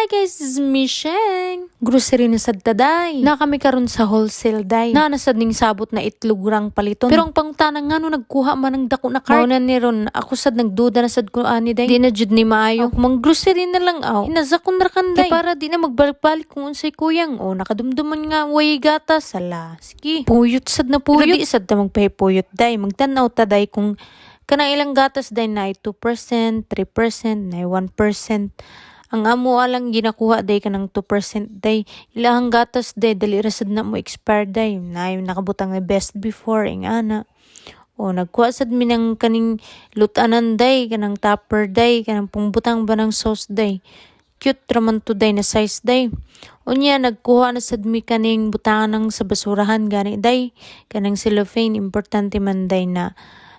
Hi guys, this is Misheng. Grocery na sad ta day. Na kami karon sa wholesale day. Na nasad ning sabot na itlog rang paliton. Pero ang pangutana, ngano nagkuha man ng dako na cart? Mao na ni ron, ako sad nagduda na sad ko ani day. Di na jud ni maayo. Mang grocery na lang aw. Hinasa kon ra kanday. Kay para di na magbalik-balik kung unsay kuyang. O nakadumduman nga way gatas sala. Sige. Puyot sad na puyot. Pero di sad ta magpahipuyot day. Magtan-aw ta day kung kanang ilang gatas day na 2%, 3%, na 1%. Ang amo alang ginakuha day kanang 2% day. Ilahang gatas day dali ra sad na mo expire day. Na nakabutang na best before ing ana. O nagkuha sad mi ng kaning lutanan day, kanang tupper day, kanang pungbutang ba ng sauce day. Cute raman to day na size day. Unya nagkuha na sad mi kaning butangan ng sa basurahan gani day. Kanang cellophane, importante man day na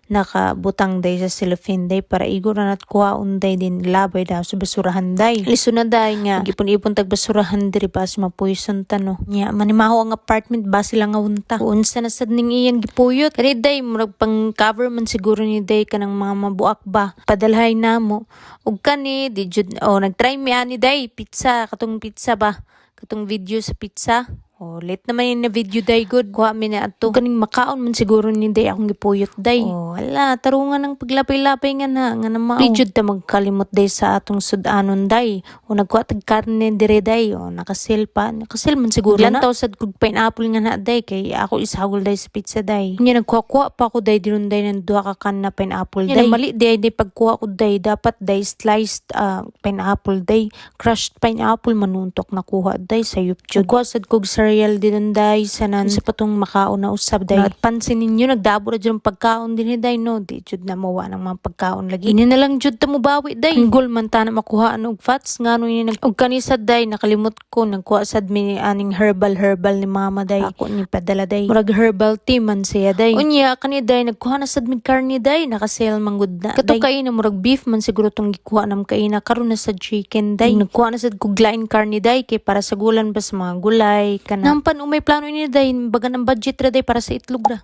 nakabutang day sa cellophane day para igo ra nat kuhaon day din labay daw sa basurahan day. Liso na day nga gipon-ipon tag basurahan diri ba sa mapoison ta, no. Nya manimaho ang apartment ba sila nga unta. Unsa na sad ning iyang gipuyot. Kani day murag pang cover man siguro ni day kanang mga mabuak ba. Padalhay namo. Ug kani di jud oh nagtry mi ani day pizza, katong pizza ba, katong video sa pizza. Oh, late naman yun na video day good. Kuha mi na ato. Kaning makaon man siguro ni day akong gipuyot day. Oh, ala, tarungan ng paglapay-lapay nga na mao. Di jud ta magkalimot day sa atong sudanon day. O nagkuha tag karne dire day. O nakasale pa. Nakasale man siguro na. Lantaw sad kog pineapple nga na day kay ako isagol day sa pizza day. Nya nagkuha-kuha pa ko day dinon day ng duha ka can na pineapple day. Mali day day pagkuha ko day, dapat day sliced pineapple day. Crushed pineapple manuntok nakuha day sa jud. Nagkuha sad kog cereal din day sanan sa patong makaon na usab day. At pansin ninyo nagdabo ra jud ang pagkaon din day, no. Di jud na mawa ng mga pagkaon lagi. Ini na lang jud ta mobawi day. Anggol man ta na makuha og fats, ngano ini nag og kani sad day nakalimot ko, nagkuha sad mi aning herbal herbal ni mama day. Ako ni padala day. Murag herbal tea man siya day. Unya kani day nagkuha na sad mig karne day, naka-sale man gud na. Kato kaina murag beef man siguro tong gikuha nam kaina, karon na sa chicken day. Nagkuha na sad kog lain karne day kay para sa gulan ba sa mga gulay kana. Nampan umay plano ini day, bagan ang budget ra day para sa itlog ra.